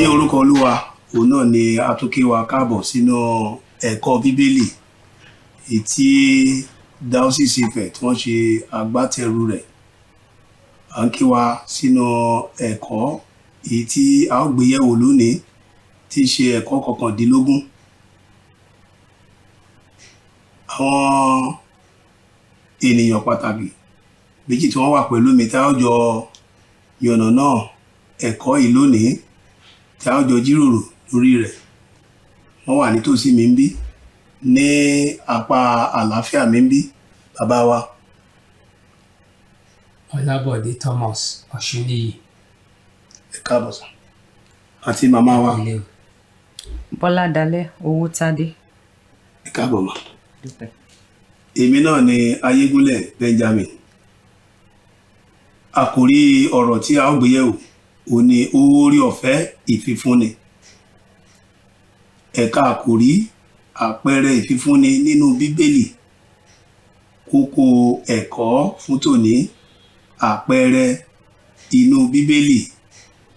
Ní orúkọ Olúwa, òun náà ni a tún kí wa káàbọ̀ sínú ẹ̀kọ́ Bíbélì èyí tí Dáósísì Ifẹ̀ tí wọ́n ṣe agbátẹrù rẹ̀. À ń kí wa sínú ẹ̀kọ́ èyí tí a ó gbé yẹ̀wò lónìí, tí í ṣe ẹ̀kọ́ 19. Àwọn ènìyàn pàtàkì méjì tí wọ́n wà pẹ̀lú mi tí a ó jọ yànnàná ẹ̀kọ́ yìí lónìí, tí a ó jọ jíròrò lórí rẹ̀. Wọ́n wà nítòsí mi ńbí, ní apá àlàáfíà mi ńbí, bàbá wa. Ọlábọ̀dé Thomas Ọ̀ṣúníyì. Ẹ káàbọ̀ sà. Àti màmá wa. Ilé o. Bọ́ládalẹ́ Owótádé. Ẹ káàbọ̀ mà. Dúpẹ́. Èmi náà ni Ayégúnlẹ̀ Benjamin. Àkòrí ọ̀rọ̀ tí a ó gbé yẹ̀wò òun ni oore ọ̀fẹ́ ìfifúnni. Ẹ̀ka àkòrí: àpẹẹrẹ ìfifúnni nínú Bíbélì. Kókó ẹ̀kọ́ fún tòní: àpẹẹrẹ inú Bíbélì,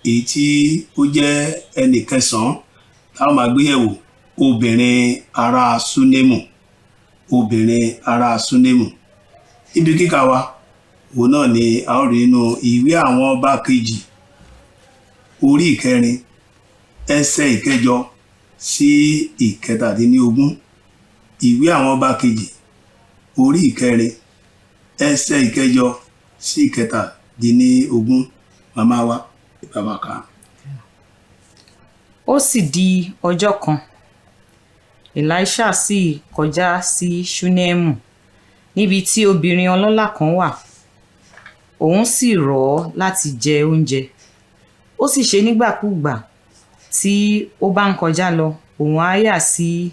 èyí tí ó jẹ́ ẹnì kẹsàn-án tá ó máa gbé yẹ̀wò, obìnrin ará Súnémù. Obìnrin ará Súnémù. Ibi kíkà wa, òun náà ni a ó rí nínú Ìwé Àwọn Ọba Kejì, orí 4, ẹsẹ̀ 8 sí 17. Ìwé Àwọn Ọba Kejì, orí 4, ẹsẹ̀ 8 sí 17. Màmá wa, bàbá kà á. Ó sì di ọjọ́ kan, Èlíṣà sì kọjá sí Ṣúnẹ́mù, níbi tí obìnrin ọlọ́lá kan wà. Òun sì rọ̀ ọ́ láti jẹ oúnjẹ. Ó sì ṣe nígbàkúùgbà tí ó bá ń kọjá lọ, òun á yà sí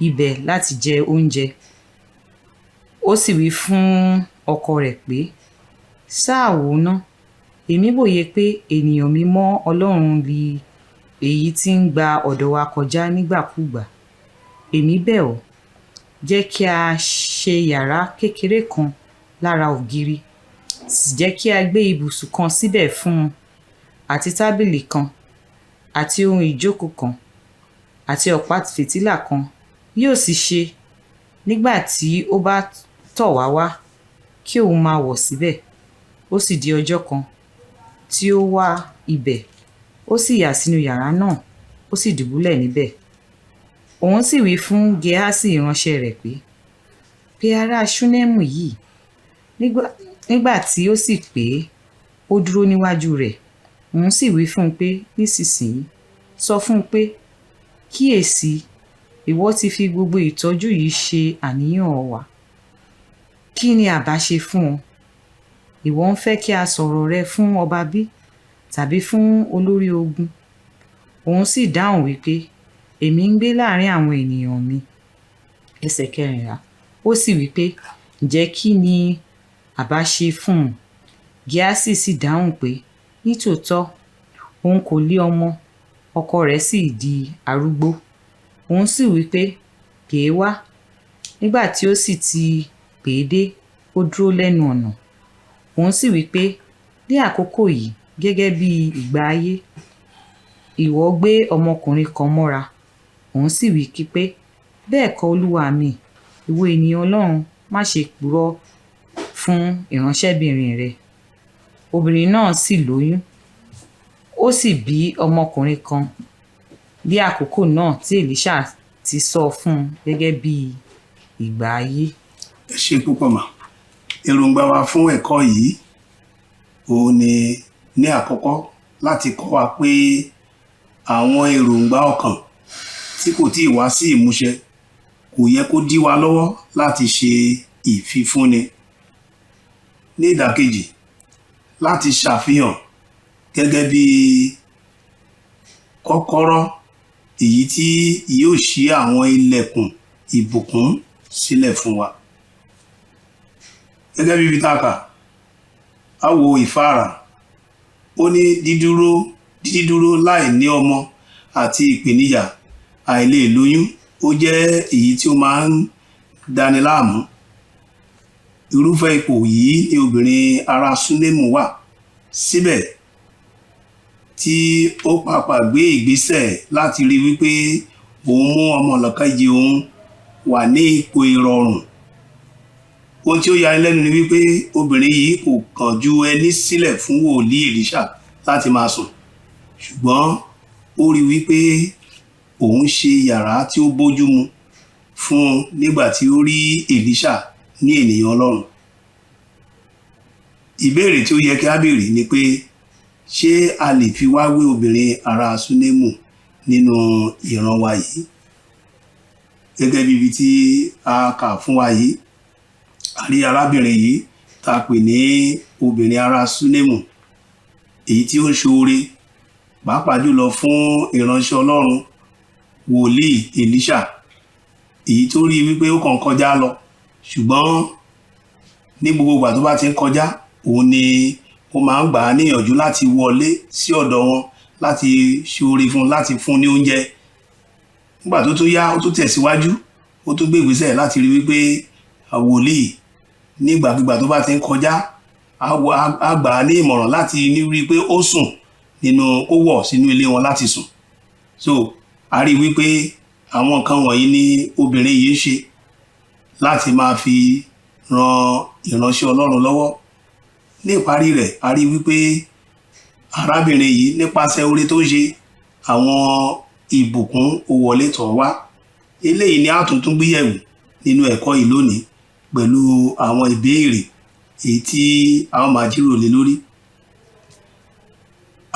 ibẹ̀ láti jẹ oúnjẹ. Ó sì wí fún ọkọ rẹ̀ pé, "Sáà wò ná, èmi wòye pé ènìyàn mímọ́ Ọlọ́run li èyí tí ń gba ọ̀dọ̀ wa kọjá nígbàkúùgbà. Èmi bẹ̀ ọ́, jẹ́ kí a ṣe yàrá kékeré kan lára ògiri, sì jẹ́ kí a gbé ibùsùn kan síbẹ̀ fún un, àti tábìlì kan, àti ohun ìjókòó kan, àti ọ̀pá fìtílà kan. Yóò sì ṣe, nígbà tí ó bá tọ̀ wá wá, kí òun máa wọ̀ síbẹ̀." Ó sì di ọjọ́ kan tí ó wá ibẹ̀, ó sì yà sínú yàrá náà, ó sì dùbúlẹ̀ níbẹ̀. Òun sì wí fún Gehasi ìránṣẹ́ rẹ̀ pé, "Pe ará Ṣúnẹ́mù yìí." Nígbà tí ó sì pè é, ó dúró níwájú rẹ̀. Òun sì wí fún un pé, "Nísinsìnyí, sọ fún un pé, 'Kíyèsi, ìwọ ti fi gbogbo ìtọ́jú yìí ṣe àníyàn wa. Kí ni à bá ṣe fún ọ? Ìwọ ń fẹ́ kí a sọ̀rọ̀ rẹ fún ọba bí, tàbí fún olórí ogun?" Òun sì dáhùn wípé, "Èmi ń gbé láàrin àwọn ènìyàn mi." Ẹsẹ̀ 14. Ó sì wí pé, "Ǹjẹ́ kí ni à bá ṣe fún un?" Gehasi sì dáhùn pé, "Nítòótọ́, òun kò lé ọmọ, ọkọ rẹ̀ sì di arúgbó." Òun sì wí pé, "Pè é wá." Nígbà tí ó sì ti pè é dé, ó dúró lẹ́nu ọ̀nà. Òun sì wí pé, "Ní àkókò yìí, gẹ́gẹ́ bí ìgbà ayé, ìwọ gbé ọmọkùnrin kan mọ́ra." Òun sì wí pé, "Bẹ́ẹ̀ kọ́, olúwa mi, ìwọ ènìyàn Ọlọ́run, má ṣe purọ́ fún ìránṣẹ́bìnrin rẹ." Obìnrin náà sì lóyún, ó sì bí ọmọkùnrin kan bí àkókò náà tí Èlíṣà ti sọ fún un gẹ́gẹ́ bí ìgbà ayé. Ẹ ṣe púpọ̀ mà. Èròǹgbà wa fún ẹ̀kọ́ yìí òun ni, ní àkọ́kọ́, láti kọ́ wa pé àwọn èròǹgbà ọkàn tí kò tíì wá sí ìmúṣẹ kò yẹ kó dí wa lọ́wọ́ láti ṣe ìfifúnni. Ní ìdàkejì, láti ṣàfihàn gẹ́gẹ́ bí kọ́kọ́rọ́ èyí tí yóò ṣí àwọn ilẹ̀kùn ìbùkún sílẹ̀ fún wa. Gẹ́gẹ́ bí ibi tá a kà, á wo ìfáàrà. Ó ní dídúró láì ní ọmọ àti ìpèníjà àìlè lóyún, ó jẹ́ èyí tí ó máa ń dáni láàmú. Irúfẹ́ ipò yìí ni obìnrin ará Súnémù wà. Síbẹ̀, tí ó pàpà gbé ìgbésẹ̀ láti rí wípé òun mú ọmọlàkejì òun wà ní ipò ìrọ̀rùn. Ohun tí ó yani lẹ́nu ni wípé obìnrin yìí kò kàn ju ẹní sílẹ̀ fún wòlíì Èlíṣà láti máa sùn, ṣùgbọ́n ó rí wípé òun ṣe yàrá tí ó bójúmu fún un nígbà tí ó rí Èlíṣà ní ènìyàn Ọlọ́run. Ìbéèrè tí ó yẹ kí a béèrè ni pé ṣé a lè fi wá wé obìnrin ará Súnémù nínú ìran wa yìí? Gẹ́gẹ́ bí ibi tí a kà fún wa yìí, a rí arábìnrin yìí tá a pè ní obìnrin ará Súnémù, èyí tí ó ń ṣoore pàápàá jùlọ fún ìránṣẹ́ Ọlọ́run wòlíì Èlíṣà, èyí tó rí wípé ó kàn kọjá lọ, ṣùgbọ́n ní gbogbo ìgbà tó bá ti ń kọjá, òun ni ó máa ń gbà á níyànjú láti wọlé sí ọ̀dọ̀ wọn láti ṣoore fún un, láti fún un ní oúnjẹ. Nígbà tó tún yá, ó tún tẹ̀síwájú, ó tún gbé ìgbésẹ̀ láti rí wípé wòlíì nígbàkigbà tó bá ti ń kọjá, á gbà á ní ìmọ̀ràn láti ní rí i pé ó sùn nínú, ó wọ̀ sínú ilé wọn láti sùn. So a rí wípé àwọn nǹkan wọ̀nyí ni obìnrin yìí ń ṣe láti máa fi ran ìránṣẹ́ Ọlọ́run lọ́wọ́. Ní ìparí rẹ̀, a rí wípé arábìnrin yìí nípasẹ̀ oore tó ń ṣe, àwọn ìbùkún ó wọlé tọ̀ wá. Eléyìí ni a tún tún gbéyẹ̀wò nínú ẹ̀kọ́ yìí lónìí pẹ̀lú àwọn ìbéèrè èyí tí a ó máa jíròrò lé lórí.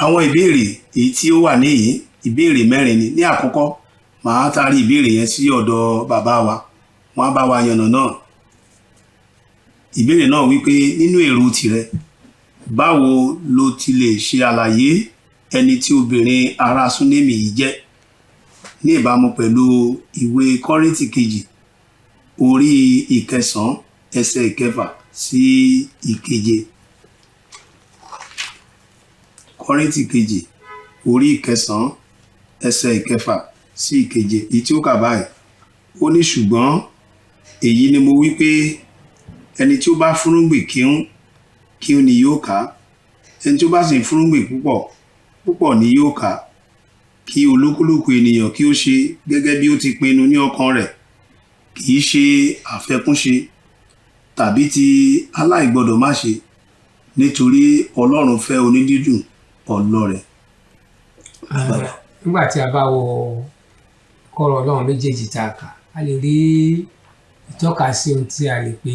Àwọn ìbéèrè èyí tí ó wà níhìn-ín, ìbéèrè mẹ́rin ni. Ní àkọ́kọ́, màá taari ìbéèrè yẹn sí ọ̀dọ̀ bàbá wa, wọ́n á bá wa yànnà náà. Ìbéèrè náà wípé nínú èrò tìrẹ, báwo lo ti lè ṣe àlàyé ẹni tí obìnrin ará Súnémì yìí jẹ́ ní ìbámu pẹ̀lú ìwé Kọ́ríńtì kejì orí 9 ẹsẹ̀ 6 sí 7. Kọ́ríńtì kejì orí 9 ẹsẹ̀ 6 sí 7, èyí tí ó kà báyìí. Ó ní, ṣùgbọ́n èyí ni mo wí pé ẹni tí ó bá fúnrúgbìn kíún kíún ni yóò ká, ẹni tí ó bá sì fúnrúgbìn púpọ̀ púpọ̀ ni yóò ká. Kí olúkúlùkù ènìyàn kí ó ṣe gẹ́gẹ́ bí ó ti pinnu ní ọkàn rẹ̀, kì í ṣe àfẹ́kúnṣe tàbí ti aláìgbọdọ̀ má ṣe, nítorí Ọlọ́run fẹ́ onídídùn ọlọ́rẹ. Nígbà tí a bá wo kọ́rọ̀ Ọlọ́run méjèèjì tá a kà, a lè rí ìtọ́ka sí ohun tí a lè pè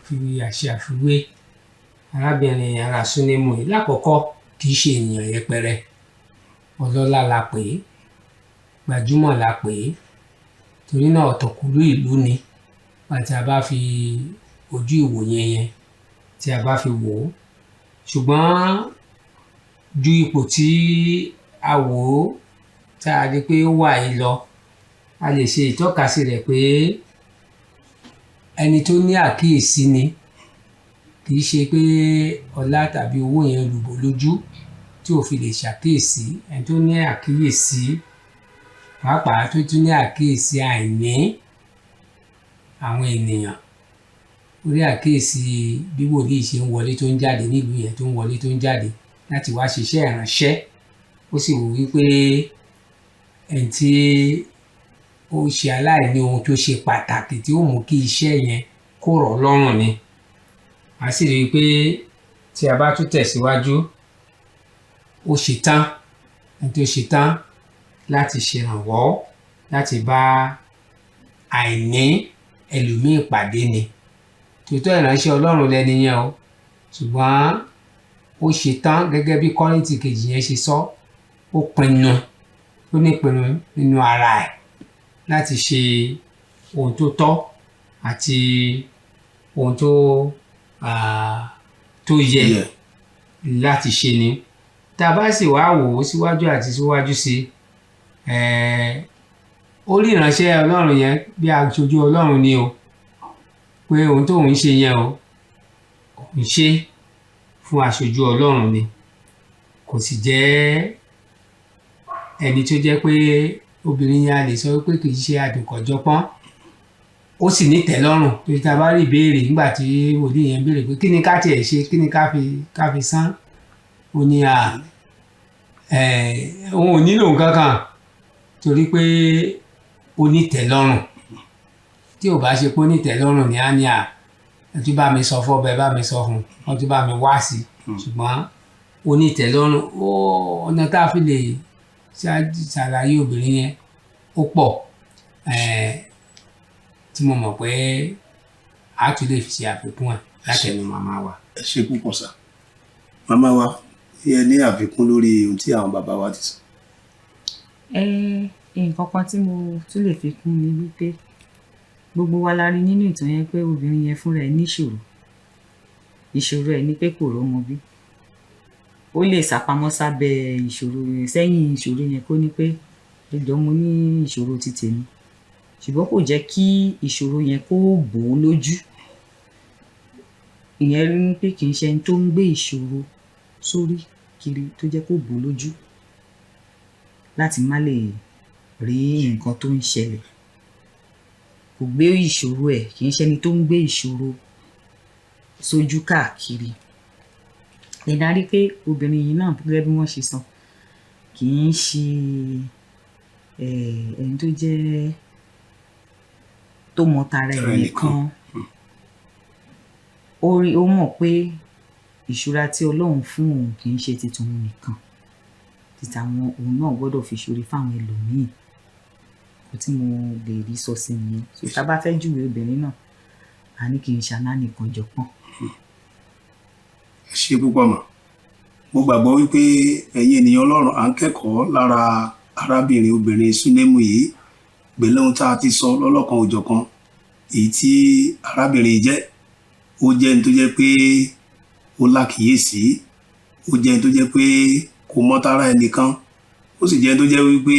fi àṣẹ àfiwé arábìnrin ará Súnémù yìí. Lákọ̀ọ́kọ́, kì í ṣe ènìyàn yẹpẹrẹ, ọlọ́lá la pè é, gbajúmọ̀ la pè é, torí náà ọ̀tọ̀kùlú ìlú ni. Àti a bá fi ojú ìwòye yẹn tí a bá fi wò ó, ṣùgbọ́n ju ipò tí a wò ó tá a rí pé ó wà yìí lọ, a lè ṣe ìtọ́kasí rẹ̀ pé ẹni tó ní àkíyèsí ni. Kì í ṣe pé ọlá tàbí owó yẹn rúbọ lójú tí ò fi lè ṣàkíyèsí. Ẹni tó ní àkíyèsí, pàápàá tó tún ní àkíyèsí àìní àwọn ènìyàn, ó rí àkíyèsí bí wòlíì ṣe ń wọlé tó ń jáde nílùú yẹn, tó ń wọlé tó ń jáde láti wá ṣiṣẹ́ ìránṣẹ́. Ó sì wò wípé ẹni tí ó ṣe aláìní ohun tó ṣe pàtàkì tí ó mú kí iṣẹ́ yẹn kó rọ̀ lọ́rùn ni. A sì rí i pé tí a bá tún tẹ̀síwájú, ó ṣe tán, ẹni tó ṣe tán láti ṣèrànwọ́ láti bá àìní ẹlòmíì pàdé ni. Tòótọ́ ìránṣẹ́ Ọlọ́run lẹni yẹn o, ṣùgbọ́n ó ṣe tán gẹ́gẹ́ bí Kọ́ríńtì kejì yẹn ṣe sọ, ó pinnu, ó ní ìpinnu nínú ara ẹ̀ láti ṣe ohun tó tọ́ àti ohun tó yẹ láti ṣe ni. Tá a bá sì wá wò ó síwájú àti síwájú sí i, ó rí ìránṣẹ́ Ọlọ́run yẹn bí aṣojú Ọlọ́run ni o, pé ohun tóun ń ṣe yẹn o, òun ṣe fún aṣojú Ọlọ́run ni. Kò sì jẹ́ ẹni tó jẹ́ pé obìnrin yẹn a lè sọ pé kì í ṣe àdùnkànjọpọ́n, ó sì ní ìtẹ́lọ́rùn. Torí tá a bá rí ìbéèrè nígbà tí wòlíì yẹn béèrè pé kí ni ká tiẹ̀ ṣe, kí ni ká fi san, ó ní à Òun ò nílò nǹkan kan torí pé ó nítẹ̀lọ́rùn. Tí ò bá ṣe pé ó nítẹ̀lọ́rùn ni á ní à ẹ tún bá mi sọ fọ́bẹ, bá mi sọ fún un, wọ́n tún bá mi wá sí i. Ṣùgbọ́n ó nítẹ̀lọ́rùn. Ó ọ̀nà tá a fi lè ṣàlàyé obìnrin yẹn ó pọ̀, tí mo mọ̀ pé a tún lè fi ṣe àfikún ẹ̀ látẹnu màmá wa. Ẹ ṣe púpọ̀ sá. Màmá wa, ẹ ní àfikún lórí ohun tí àwọn bàbá wa ti sọ. Nǹkan kan tí mo tún lè fi kún ni wípé gbogbo wa la rí nínú ìtàn yẹn pé obìnrin yẹn fúnra ẹ̀ níṣòro. Ìṣòro ẹ̀ ni pé kò rọ́mọ bí. Ó lè sápamọ́ sábẹ́ ìṣòro yẹn, sẹ́yìn ìṣòro yẹn, kó ní pé ẹ jọ̀ọ́, mo ní ìṣòro ti tèmi, ṣùgbọ́n kò jẹ́ kí ìṣòro yẹn kó bò ó lójú. Ìyẹn rí pé kì í ṣe ẹni tó ń gbé ìṣòro sórí kiri tó jẹ́ kó bò ó lójú láti má lè rí nǹkan tó ń ṣẹlẹ̀. Kò gbé ìṣòro ẹ̀, kì í ṣe ẹni tó ń gbé ìṣòro sójú káàkiri. Ẹ̀dá rí pé obìnrin yìí náà, gẹ́gẹ́ bí wọ́n ṣe sọ, kì í ṣe ẹni tó jẹ́ tó mọ tara ẹ̀ Tara ẹ̀ nìkan. nìkan. Ó rí, ó mọ̀ pé ìṣúra tí Ọlọ́run fún òun kì í ṣe ti tòun nìkan, ti tàwọn, òun náà gbọ́dọ̀ fi ṣoore fáwọn ẹlòmíì. Kò tí mo lè rí sọ sí nìyẹn. So tá a bá fẹ́ júwe obìnrin náà, a ní kì í ṣe alánìkanjọpọ́n. Ẹ ṣe púpọ̀ mọ́. Mo gbàgbọ́ wípé ẹ̀yin ènìyàn Ọlọ́run, à ń kẹ́kọ̀ọ́ lára arábìnrin obìnrin Súnémù yìí pẹ̀lú ohun tá a ti sọ lọ́lọ́kan òjọ̀kan. Èyí tí arábìnrin yìí jẹ́, ó jẹ́ ẹni tó jẹ́ pé ó lákìyèsí, ó jẹ́ ẹni tó jẹ́ pé kò mọ tara ẹnìkan, ó sì jẹ́ ẹni tó jẹ́ wípé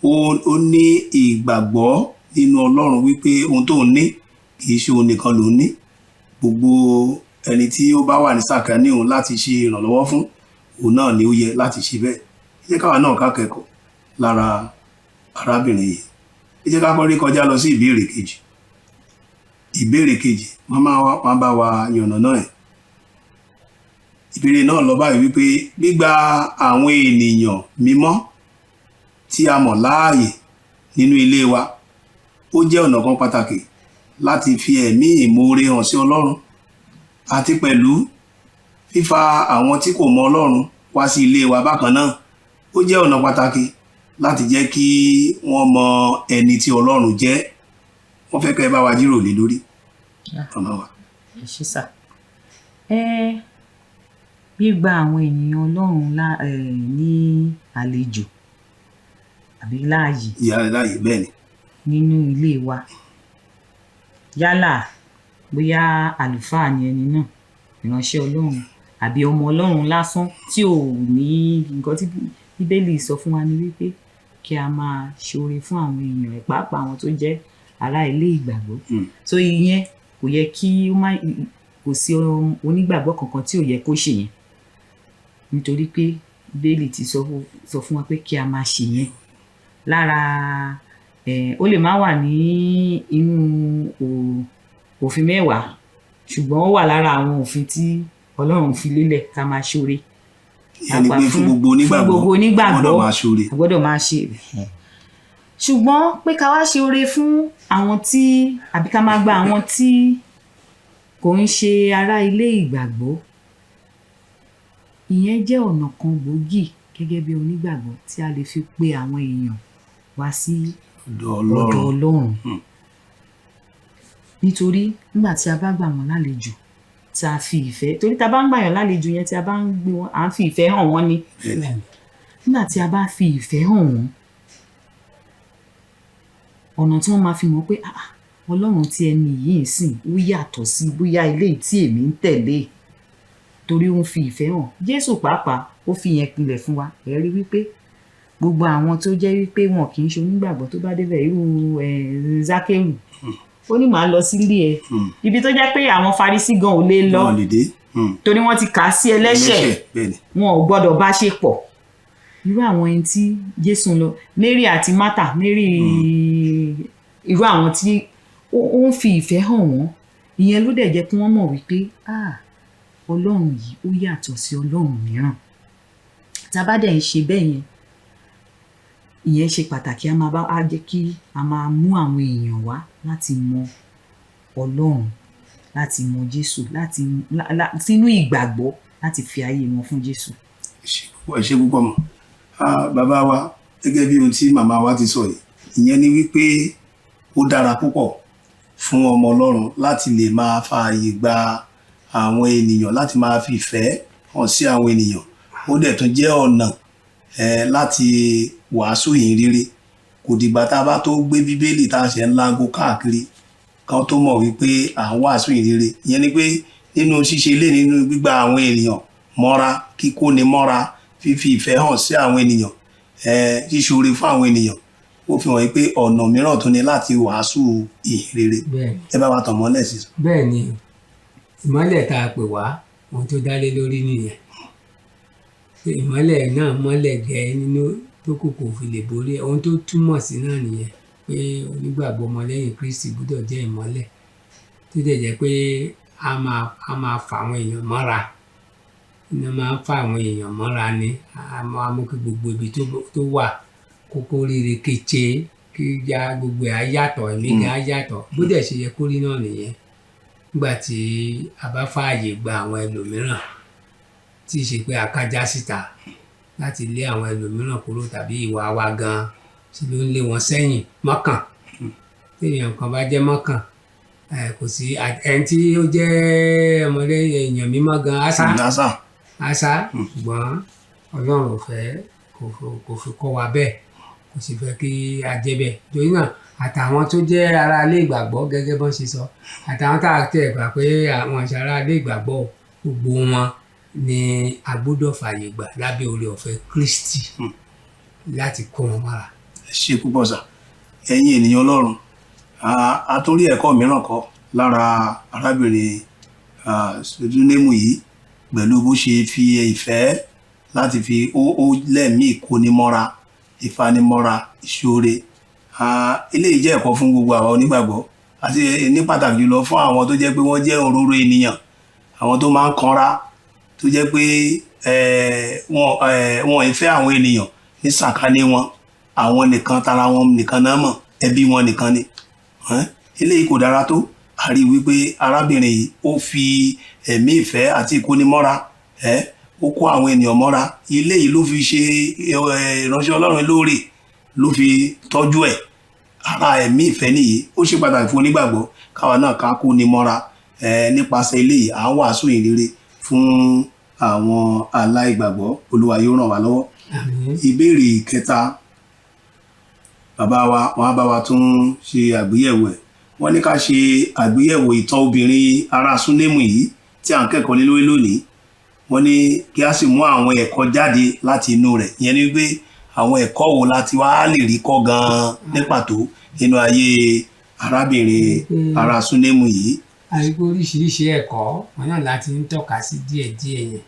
ó ní ìgbàgbọ́ nínú Ọlọ́run wípé ohun tóun ní kì í ṣe òun nìkan lòun ní, gbogbo ẹni tí ó bá wà ní sàkání òun láti ṣe ìrànlọ́wọ́ fún òun náà ni ó yẹ láti ṣe bẹ́ẹ̀. Ẹ jẹ́ káwa náà ká kẹ́kọ̀ọ́ lára arábìnrin yìí. Ẹ jẹ́ ká kọ́ rí kọjá lọ sí ìbéèrè kejì. Ìbéèrè kejì, màmá wa wọ́n bá wa yànnàná ẹ̀. Ìbéèrè náà lọ báyìí wípé gbígba àwọn ènìyàn mímọ́ tí a mọ̀ láàyè nínú ilé wa, ó jẹ́ ọ̀nà kan pàtàkì láti fi ẹ̀mí ìmoore hàn sí Ọlọ́run, àti pẹ̀lú fífa àwọn tí kò mọ Ọlọ́run wá sí ilé wa bákan náà, ó jẹ́ ọ̀nà pàtàkì láti jẹ́ kí wọ́n mọ ẹni tí Ọlọ́run jẹ́. Wọ́n fẹ́ kẹ́ ẹ bá wa jíròrò lé lórí, màmá wa. Ẹ ṣé sà. Gbígba àwọn ènìyàn Ọlọ́run ní àlejò àbí láàyè Ìyá rẹ̀ láàyè, bẹ́ẹ̀ ni. nínú ilé wa, yálà bóyá àlùfáà ni ẹni náà, ìránṣẹ́ Ọlọ́run, àbí ọmọ Ọlọ́run lásán tí ò ní nǹkan tí Bíbélì sọ fún wa ni wípé kí a máa ṣoore fún àwọn èèyàn ẹ̀, pàápàá àwọn tó jẹ́ ará ilé ìgbàgbọ́. So ìyẹn kò yẹ kí ó má, kò sí onígbàgbọ́ kankan tí ò yẹ kó ṣe yẹn, nítorí pé Bíbélì ti sọ fún wa pé kí a máa ṣe yẹn. Lára ó lè má wà ní inú òfin mẹ́wàá, ṣùgbọ́n ó wà lára àwọn òfin tí Ọlọ́run fi lélẹ̀ ká máa ṣoore. Ìyẹn ni pé fún gbogbo onígbàgbọ́, fún gbogbo onígbàgbọ́, gbọ́dọ̀ máa ṣoore. A gbọ́dọ̀ máa ṣe. Ṣùgbọ́n pé ká wá ṣe oore fún àwọn tí, àbí ká máa gba àwọn tí kò ń ṣe ará ilé ìgbàgbọ́, ìyẹn jẹ́ ọ̀nà kan gbòógì gẹ́gẹ́ bí onígbàgbọ́ tí a lè fi pe àwọn èèyàn wá sí ọ̀dọ̀ ọ̀dọ̀ Ọlọ́run. Ọlọ́run. Nítorí nígbà tí a bá gbà wọ́n lálejò, tí a fi ìfẹ́, torí tá a bá ń gbàyàn lálejò yẹn, tí a bá ń gbé wọn, à ń fi ìfẹ́ hàn wọ́n ni. Nígbà tí a bá fi ìfẹ́ hàn wọ́n, ọ̀nà tí wọ́n máa fi mọ̀ pé, ah ah, Ọlọ́run tí ẹni yìí ń sìn ó yàtọ̀ sí bóyá eléyìí tí èmi ń tẹ̀lé, torí ó ń fi ìfẹ́ hàn. Jésù pàápàá ó fi yẹn pinlẹ̀ fún wa. Ẹ rí wípé gbogbo àwọn tó jẹ́ wípé wọn kì í ṣe onígbàgbọ́ tó bá débẹ̀, irú Zákérù, ó ní màá lọ sílé ẹ, ibi tó jẹ́ pé àwọn Farisí gan ò lè lọ, Wọn lè dé. Torí wọ́n ti kà á sí ẹlẹ́ṣẹ̀. Bẹ́ẹ̀ ni. Wọn ò gbọ́dọ̀ bá ṣe pọ̀. Irú àwọn ẹni tí Jésù ń lọ, Mary àti Martha, Mary, irú àwọn tí ó ń fi ìfẹ́ hàn wọ́n, ìyẹn ló dẹ̀ jẹ́ kí wọ́n mọ̀ wípé, ah, Ọlọ́run yìí ó yàtọ̀ sí Ọlọ́run mìíràn. Tá a bá dẹ̀ ń ṣe bẹ́ẹ̀ yẹn, ìyẹn ṣe pàtàkì. A máa bá á jẹ́ kí a máa mú àwọn èèyàn wá láti mọ Ọlọ́run, láti mọ Jésù, láti sínú ìgbàgbọ́, láti fi ayé wọn fún Jésù. Ẹ ṣé púpọ̀ mọ́. Ah, bàbá wa, gẹ́gẹ́ bí ohun tí màmá wa ti sọ yìí, ìyẹn ni wípé ó dára púpọ̀ fún ọmọ Ọlọ́run láti lè máa fààyè gba àwọn ènìyàn, láti máa fi ìfẹ́ hàn sí àwọn ènìyàn. Ó dẹ̀ tún jẹ́ ọ̀nà láti wàásù ìhìn rere. Kò dìgbà tá a bá tó gbé Bíbélì tá a ṣe ń láago káàkiri kan tó mọ̀ wípé à ń wàásù ìhìn rere. Ìyẹn ni pé nínú ṣíṣe ilé, nínú gbígba àwọn ènìyàn mọ́ra, kíkóni mọ́ra, fífi ìfẹ́ hàn sí àwọn ènìyàn, ṣíṣoore fún àwọn ènìyàn, ó fi hàn wípé ọ̀nà mìíràn tún ni láti wàásù ìhìn rere. Bẹ́ẹ̀. Ẹ bá wa tàn mọ́lẹ̀ sí i. Bẹ́ẹ̀ ni, ìmọ́lẹ̀ tá a pè wá, ohun tó dá lé lórí nìyẹn, pé ìmọ́lẹ̀ náà mọ́lẹ̀ gẹ́ nínú tó kù kò fi lè borí ẹ̀. Ohun tó túmọ̀ sí náà nìyẹn, pé onígbàgbọ́ ọmọlẹ́yìn Kristi gbọ́dọ̀ jẹ́ ìmọ́lẹ̀ tó dẹ̀ jẹ́ pé a máa fa àwọn èèyàn mọ́ra. Iná máa ń fa àwọn èèyàn mọ́ra ni, a máa mú kí gbogbo ibi tó wà kókó ríre kété, kí ya gbogbo ẹ̀ á yàtọ̀, ẹ̀mí gan á yàtọ̀. Bó dẹ̀ ṣe yẹ kó rí náà nìyẹn. Nígbà tí a bá fààyè gba àwọn ẹlòmíràn, tí ì ṣe pé a kájá síta láti lé àwọn ẹlòmíràn kúrò, tàbí ìwà wa gan ṣe ló ń lé wọn sẹ́yìn mọ́kàn. Tí èèyàn kan bá jẹ́ mọ́kàn, kò sí ẹni tí ó jẹ́ ọmọdé èèyàn mímọ́ gan á sá. Nasa. Á sá. Ṣùgbọ́n Ọlọ́run ò fẹ́, kò fi kọ́ wa bẹ́ẹ̀, kò sì fẹ́ kí a jẹ́ bẹ́ẹ̀. Torí náà, àtàwọn tó jẹ́ ará ilé ìgbàgbọ́, gẹ́gẹ́ bọ́n ṣe sọ, àtàwọn tá a tẹ̀ gbà pé àwọn ìṣe ará ilé ìgbàgbọ́, gbogbo wọn ni a gbọ́dọ̀ fààyè gbà lábẹ́ oore ọ̀fẹ́ Kristi láti kó wọn mọ́ra. Ẹ ṣé púpọ̀ sà. Ẹ̀yin ènìyàn Ọlọ́run, a tún rí ẹ̀kọ́ mìíràn kọ́ lára arábìnrin Ṣúnémù yìí, pẹ̀lú bó ṣe fi ìfẹ́ láti fi ó lẹ́mìí ìkónimọ́ra, ìfanimọ́ra, ìṣoore. Eléyìí jẹ́ ẹ̀kọ́ fún gbogbo àwa onígbàgbọ́, àti ní pàtàkì jùlọ fún àwọn tó jẹ́ pé wọ́n jẹ́ òróró ènìyàn, àwọn tó máa ń kanra, tó jẹ́ pé wọn ì fẹ́ àwọn ènìyàn ní sàkání wọn, àwọn nìkan, tara wọn nìkan náà mọ̀, ẹbí wọn nìkan ni. Eléyìí kò dára tó. A rí wípé arábìnrin yìí, ó fi ẹ̀mí ìfẹ́ àti ìkónimọ́ra, ó kó àwọn ènìyàn mọ́ra. Eléyìí ló fi ṣe ìránṣẹ́ Ọlọ́run lóore, ló fi tọ́jú ẹ̀. Ara ẹ̀mí ìfẹ́ nìyí. Ó ṣe pàtàkì fún onígbàgbọ́ káwa náà ká kó ni mọ́ra. Nípasẹ̀ eléyìí, à ń wàásù ìhìnrere fún àwọn aláìgbàgbọ́. Olúwa yóò ràn wá lọ́wọ́. Àmín. Ìbéèrè kẹta, bàbá wa, wọn á bá wa tún ṣe àgbéyẹ̀wò ẹ̀. Wọ́n ní ká ṣe àgbéyẹ̀wò ìtàn obìnrin ará Súnémù yìí tí à ń kẹ́kọ̀ọ́ lé lórí lónìí. Wọ́n ní kí a sì mú àwọn ẹ̀kọ́ jáde láti inú rẹ̀. Ìyẹn ni wípé àwọn ẹ̀kọ́ wo láti wá lè rí kọ́ gan-an ní pàtó nínú ayé arábìnrin ará Súnémù yìí? A rí pé oríṣiríṣi ẹ̀kọ́ wọn náà láti ń tọ́ka sí díẹ̀díẹ̀ yẹn,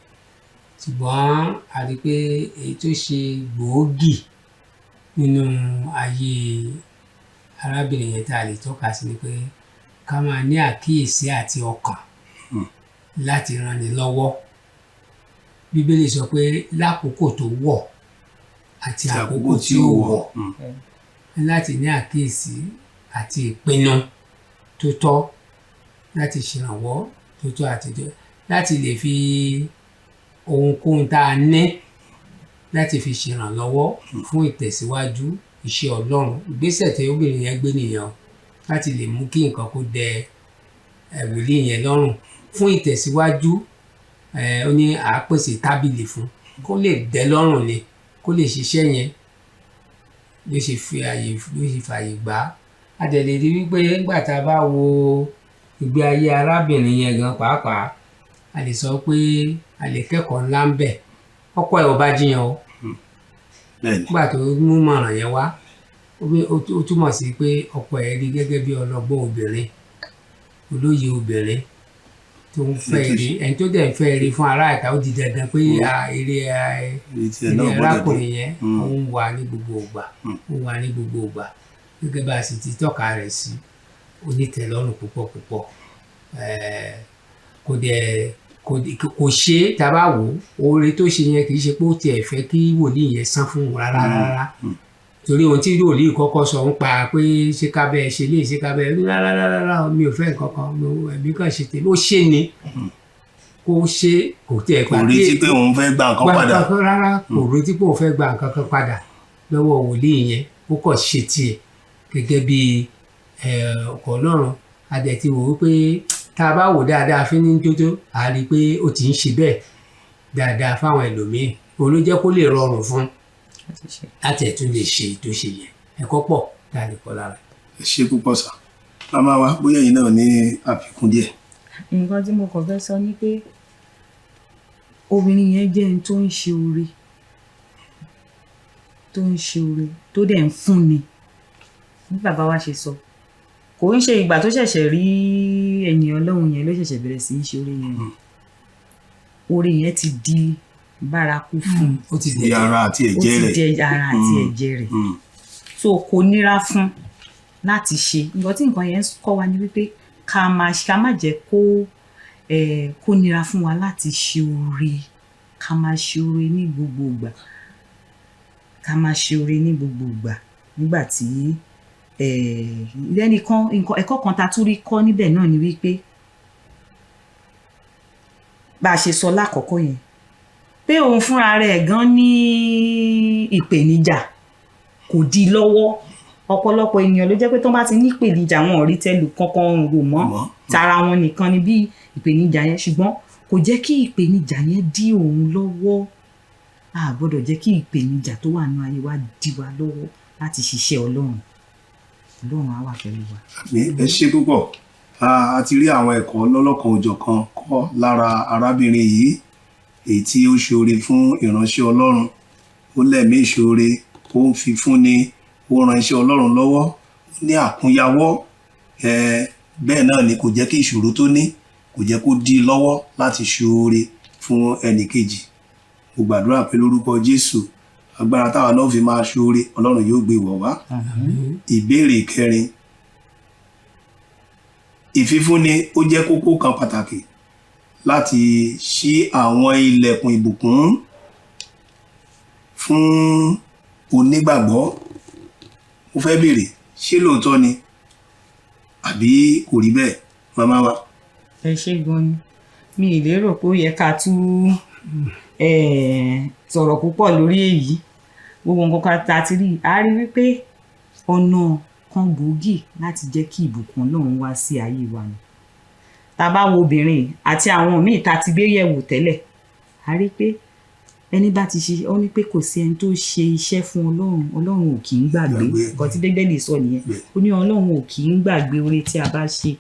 ṣùgbọ́n a rí pé èyí tó ṣe gbòógì nínú ayé arábìnrin yẹn tá a lè tọ́ka sí ni pé ká máa ní àkíyèsí àti ọkàn láti ranni lọ́wọ́. Bíbélì sọ pé lákòókò tó wọ̀ àti àkókò tí ò wọ̀, láti ní àkíyèsí àti ìpinnu tó tọ́ láti ṣèrànwọ́ tó tọ́ àti tó láti lè fi ohunkóhun tá a ní láti fi ṣèrànlọ́wọ́ fún ìtẹ̀síwájú iṣẹ́ Ọlọ́run. Ìgbésẹ̀ tí obìnrin yẹn gbé nìyẹn o, láti lè mú kí nǹkan kó dẹ wòlíì yẹn lọ́rùn fún ìtẹ̀síwájú. Ó ní à á pèsè tábìlì fún kó lè dẹ́ lọ́rùn ni, kó lè ṣiṣẹ́ yẹn, ló ṣe fi àyè, ló ṣe fààyè gbà á. A dẹ̀ lè rí wípé nígbà tá a bá wo ìgbé ayé arábìnrin yẹn gan pàápàá, a lè sọ pé a lè kẹ́kọ̀ọ́ ńlá ń bẹ̀. Ọkọ ẹ̀ ò bá jiyàn o. Nígbà tó mú mọ̀ràn yẹn wá, ó túmọ̀ sí pé ọkọ ẹ̀ rí gẹ́gẹ́ bí ọlọ́gbọ́n obìnrin, olóye obìnrin tó ń fẹ́ ire. Ẹni tó dẹ̀ ń fẹ́ ire fún ará ìta, ó di dandan pé ire ire arákùnrin yẹn, ó ń wà ní gbogbo ìgbà, ó wà ní gbogbo ìgbà. Gẹ́gẹ́ bá a sì ti tọ́ka rẹ̀ sí, onítẹ̀lọ́rùn púpọ̀ púpọ̀. Kò dẹ̀ Kò ṣe é. Tá a bá wò ó, oore tó ṣe yẹn, kì í ṣe pé ó tiẹ̀ fẹ́ kí wòlíì yẹn san fún un rárá rárá, torí ohun tí wòlíì kọ́kọ́ sọ ń pa pé ṣé ká bẹ́ẹ̀ ṣe léyìí, ṣé ká bẹ́ẹ̀ ní, rárá rárá rárá, mi ò fẹ́ nǹkan kan, mi ò ẹ̀mí kàn ṣe tèmi. Ó ṣe ni kó ṣe, kò tiẹ̀ Kò retí pé òun fẹ́ gba nǹkan gba padà. Nǹkan kan rárá, kò retí pé òun fẹ́ gba nǹkan kan padà lọ́wọ́ wòlíì yẹn. Ó kàn ṣe tiẹ̀ gẹ́gẹ́ bí ọkọ̀ Ọlọ́run. A dẹ̀ ti wò wípé tá a bá wò dáadáa fíní tótó, a rí i pé ó ti ń ṣe bẹ́ẹ̀ dáadáa fáwọn ẹlòmíín. Òun ló jẹ́ kó lè rọrùn fún láti ẹ̀ tún lè ṣe tó ṣe yẹn. Ẹ̀kọ́ pọ̀ tá a lè kọ́ lára. Ẹ ṣe púpọ̀ sà. Màmá wa, bóyá ẹ̀yin náà ní àfikún díẹ̀. Nǹkan tí mo kàn fẹ́ sọ ni pé obìnrin yẹn jẹ́ ẹni tó ń ṣe oore, tó ń ṣe oore, tó dẹ̀ ń fúnni. Bí bàbá wa ṣe sọ, kò ń ṣe ìgbà tó ṣẹ̀ṣẹ̀ rí ẹ̀yìn Ọlọ́run yẹn ló ṣẹ̀ṣẹ̀ bẹ̀rẹ̀ sí í ṣe oore yẹn. Oore yẹn ti di bárakú fún un. Ó ti Di dẹ̀ ara àti Ó ẹ̀jẹ̀ ti rẹ̀. di ara àti ẹ̀jẹ̀ rẹ̀. So kò nira fún láti ṣe nǹkan tí nǹkan yẹn ń kọ́ wa ni wípé ká má jẹ́ kó nira fún wa láti ṣe oore. Ká máa ṣe oore ní gbogbo ìgbà, ká máa ṣe oore ní gbogbo ìgbà. Nígbà tí lẹ́nìkan, nǹkan ẹ̀kọ́ kan ta tún rí kọ́ níbẹ̀ náà ni wípé, bá a ṣe sọ lákọ̀ọ́kọ́ yẹn pé òun fúnra rẹ̀ gan ní ìpèníjà, kò dí lọ́wọ́. Ọ̀pọ̀lọpọ̀ ènìyàn ló jẹ́ pé tó bá ti ní ìpèníjà, wọn ò rí tẹ́lù kankan rò mọ́. Mọ́. Tara wọn nìkan ni bí ìpèníjà yẹn, ṣùgbọ́n kò jẹ́ kí ìpèníjà yẹn dí òun lọ́wọ́. A gbọ́dọ̀ jẹ́ kí ìpèníjà tó wà nínú ayé wa dí wa lọ́wọ́ láti ṣiṣẹ́ Ọlọ́run. Ọlọ́run á wà pẹ̀lú wa. Àmín. Ẹ ṣe púpọ̀. A ti rí àwọn ẹ̀kọ́ lọ́lọ́kan òjọ̀kan kọ́ lára arábìnrin yìí, èyí tí ó ṣoore fún ìránṣẹ́ Ọlọ́run. Ó lẹ̀mí ìṣoore, ó ń fi fúnni, ó ran iṣẹ́ Ọlọ́run lọ́wọ́, ó ní àkúnyawọ́. Bẹ́ẹ̀ náà ni kò jẹ́ kí ìṣòro tó ní, kò jẹ́ kó dí i lọ́wọ́ láti ṣoore fún ẹnì kejì. Mo gbàdúrà pé lórúkọ Jésù, agbára táwa náà fi máa ṣoore, Ọlọ́run yóò gbé wọ̀ wá. Ìbéèrè kẹrin: ìfífúnni ó jẹ́ kókó kan pàtàkì láti ṣí àwọn ilẹ̀kùn ìbùkún fún onígbàgbọ́. Mo fẹ́ béèrè, ṣé lóòótọ́ ni àbí kò rí bẹ́ẹ̀, màmá wa? Ẹ ṣé gan ni. Mi ì lérò pé ó yẹ ká tún sọ̀rọ̀ púpọ̀ lórí èyí. Gbogbo nǹkan kan tá a ti rí, a rí wípé ọ̀nà kan gbòógì láti jẹ́ kí ìbùkún Ọlọ́run wá sí ayé wa ni. Tá a bá wo obìnrin yìí àti àwọn míì tá a ti gbé yẹ̀wò tẹ́lẹ̀, a rí pé ẹni bá ti ṣe, ó ní pé kò sí ẹni tó ṣe iṣẹ́ fún Ọlọ́run, Ọlọ́run ò kì í gbàgbé. Gbàgbé. Nǹkan tí Bíbélì sọ nìyẹn. Ó ní Ọlọ́run ò kì í gbàgbé oore tí a bá ṣe.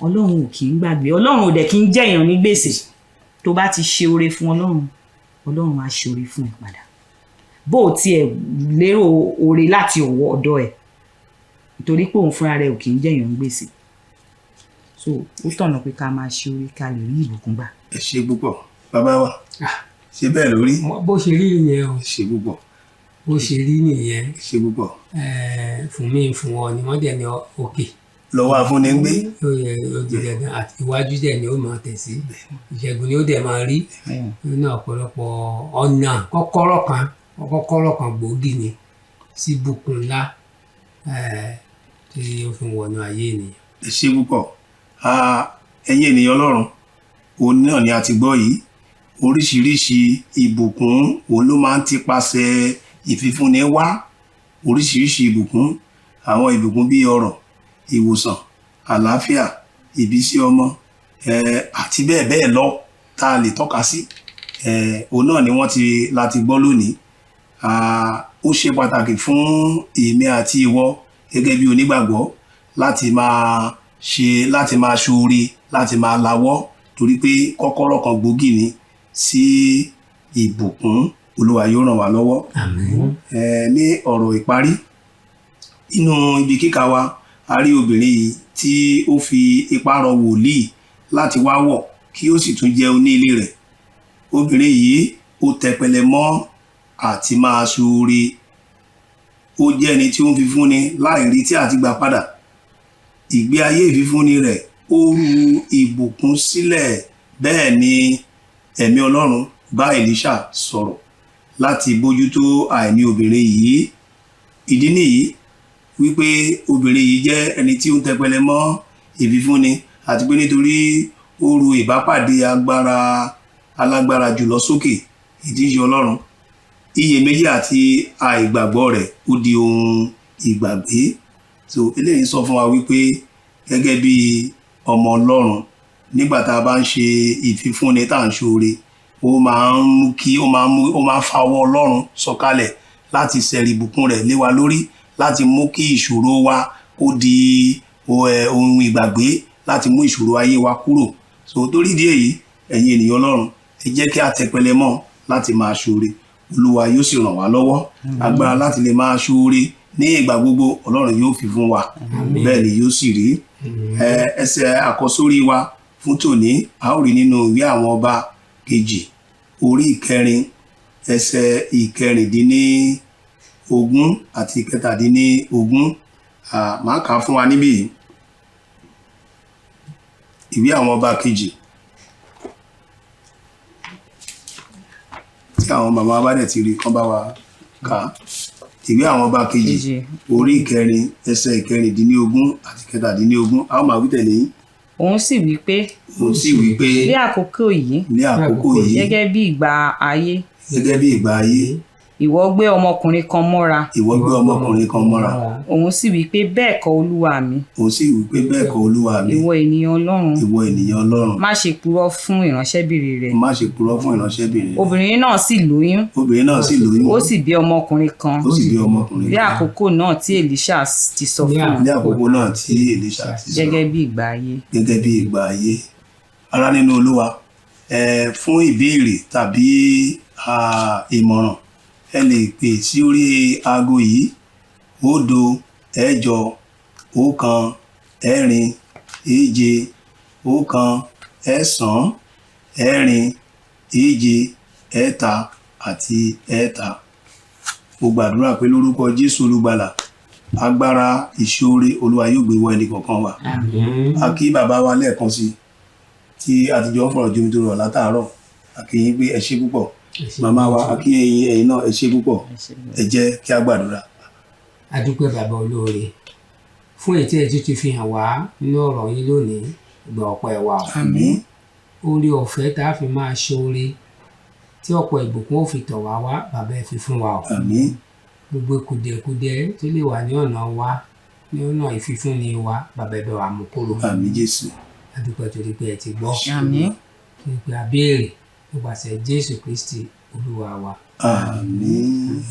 Ọlọ́run ò kì í gbàgbé. Ọlọ́run ò dẹ̀ kí ń jẹ̀yàn ní gbèsè. Tó bá ti ṣe oore fún Ọlọ́run, Ọlọ́run á ṣe oore fún ẹ padà, bó o tiẹ̀ lérò oore láti ọwọ́ ọ̀dọ̀ ẹ̀, nítorí pé òun fúnra rẹ̀ ò kì í jẹ̀yàn ní gbèsè. So ó tọ̀nà pé ká máa ṣe oore ká lè rí ìbùkún gbà. Ẹ ṣe púpọ̀, bàbá wa. Ṣé bẹ́ẹ̀ lórí? Bó ṣe rí nìyẹn o. Ẹ ṣe púpọ̀. Bó ṣe rí nìyẹn. Ẹ ṣe púpọ̀. Fún mi fún ọ ni wọ́n dẹ̀ ní òkè lọ́wọ́ afúnni ń gbé. Ó yẹ, ó di dandan, àti iwájú dẹ̀ ni ó máa tẹ̀ sí, ìṣẹ́gun ni ó dẹ̀ máa rí nínú ọ̀pọ̀lọpọ̀ ọ̀nà. Kọ́kọ́rọ́ kan gbòógì ni sí bùkún ńlá tí ó fi wọnú ayé ènìyàn. Ẹ ṣe púpọ̀. Ẹ̀yin ènìyàn Ọlọ́run, òun náà ni a ti gbọ́ yìí. Oríṣiríṣi ìbùkún òun ló máa ń tipasẹ̀ ìfifúnni wá. Oríṣiríṣi ìbùkún, àwọn ìbùkún bíi ọrọ̀, ìwòsàn, àlàáfíà, ìbísí ọmọ àti bẹ́ẹ̀ bẹ́ẹ̀ lọ tá a lè tọ́ka sí, òun náà ni wọ́n ti láti gbọ́ lónìí. Ó ṣe pàtàkì fún èmi àti ìwọ gẹ́gẹ́ bí onígbàgbọ́ láti máa ṣe, láti máa ṣoore, láti máa lawọ́, torí pé kọ́kọ́rọ́ kan gbòógì ni sí ìbùkún. Olúwa yóò ràn wá lọ́wọ́. Àmín. Ní ọ̀rọ̀ ìparí, nínú ibi kíkà wa, a rí obìnrin yìí tí ó fi ipá rọ wòlíì láti wá wọ̀ kí ó sì tún jẹun ní ilé rẹ̀. Obìnrin yìí, ó tẹpẹlẹ mọ́ àti máa ṣoore. Ó jẹ́ ẹni tí ó ń fi fúnni láì retí àti gbà padà. Ìgbé ayé ìfifúnni rẹ̀, ó ru ìbùkún sílẹ̀. Bẹ́ẹ̀ ni ẹ̀mí Ọlọ́run bá Èlíṣà sọ̀rọ̀ láti bójútó àìní obìnrin yìí. Ìdí nìyí wípé obìnrin yìí jẹ́ ẹni tí ó ń tẹpẹlẹ mọ́ ìfifúnni, àti pé nítorí ó ru ìbápàdé agbára alágbára jùlọ sókè, ìdí í ṣe Ọlọ́run, iyèméjì àti àìgbàgbọ́ rẹ̀ ó di ohun ìgbàgbé. So eléyìí sọ fún wa wípé gẹ́gẹ́ bí ọmọ Ọlọ́run, nígbà tá a bá ń ṣe ìfifúnni, tá à ń ṣoore, ó máa ń mú kí ó máa ń mú ó máa ń fa ọwọ́ Ọlọ́run sọ̀kalẹ̀ láti sẹ̀rì ìbùkún rẹ̀ lé wa lórí, láti mú kí ìṣòro wa kó di ohun ìgbàgbé, láti mú ìṣòro ayé wa kúrò. So torí ìdí èyí, ẹ̀yin ènìyàn Ọlọ́run, ẹ jẹ́ kí a tẹpẹlẹ mọ́ láti máa ṣoore. Olúwa yóò sì ràn wá lọ́wọ́. Agbára láti lè máa ṣoore ní ìgbà gbogbo, Ọlọ́run yóò fi fún wa. Bẹ́ẹ̀ ni yóò sì rí. Ẹsẹ̀ àkọ́sórí wa fún tòní, a ó rí nínú ìwé Àwọn Ọba Kejì, orí ìkẹrin, ẹsẹ̀ 16 àti 17. Màá kà á fún wa níbí yìí. Ìwé Àwọn Ọba Kejì, tí àwọn màmá bá dẹ̀ ti rí, kán bá wa kà á. Ìwé Àwọn Ọba Kejì, Kejì. orí ìkẹrin, ẹsẹ̀ 16 àti 17. A ó máa wí tẹ̀lé yín. Òun sì wí pé, Òun sì wí pé, ní àkókò yìí, ní àkókò yìí, gẹ́gẹ́ bí ìgbà ayé, gẹ́gẹ́ bí ìgbà ayé, ìwọ gbé ọmọkùnrin kan mọ́ra. Ìwọ gbé ọmọkùnrin kan mọ́ra. Òun sì wí pé, bẹ́ẹ̀ kọ́, olúwa mi, Òun sì wí pé, bẹ́ẹ̀ kọ́, olúwa mi, ìwọ ènìyàn Ọlọ́run, ìwọ ènìyàn Ọlọ́run, má ṣe purọ́ fún ìránṣẹ́bìnrin rẹ. Má ṣe purọ́ fún ìránṣẹ́bìnrin rẹ. Obìnrin náà sì lóyún, Obìnrin náà sì lóyún, ó sì bí ọmọkùnrin kan ó sì bí ọmọkùnrin ní kan àkókò náà tí Èlíṣà ti sọ Ní fún un, ní àkókò náà tí Èlíṣà ti sọ, gẹ́gẹ́ bí ìgbà ayé. Gẹ́gẹ́ bí ìgbà ayé. Ará nínú Olúwa, fún ìbéèrè tàbí ìmọ̀ràn, ẹ lè pè sí orí aago yìí: 0 8 1 4 7 1 9 4 7 3 àti 3. Mo gbàdúrà pé lórúkọ Jésù Olùgbàlà, agbára ìṣoore Olúwa yóò gbé wọ ẹnì kọ̀ọ̀kan wa. Àmín. A kí bàbá wa lẹ́ẹ̀kan sí i tí a ti jọ ń fọ̀rọ̀ jomi tó rọ̀ látàárọ̀. A kí yín pé ẹ ṣé púpọ̀. Màmá wa, a kí ẹ̀yin náà, ẹ ṣé púpọ̀. Ẹ jẹ́ kí a gbàdúrà. A dúpẹ́, bàbá olóore, fún èyí tí ẹ tún ti fi hàn wá nínú ọ̀rọ̀ yín lónìí. Gba ọpẹ́ wa o. Àmín. Oore ọ̀fẹ́ tá a fi máa ṣoore tí ọ̀pọ̀ ìbùkún ó fi tọ̀ wá wá, bàbá, ẹ fi fún wa o. Àmín. Gbogbo kùdìẹ̀kudiẹ tó lè wà ní ọ̀nà wa, ní ọ̀nà ìfifúnni wa, bàbá, ẹ bá wa mú kúrò. Àmín, Jésù. A dúpẹ́ torí pé ẹ ti gbọ́, Àmín. torí pé a béèrè nípasẹ̀ Jésù Kristi Olúwa wa. Àmín.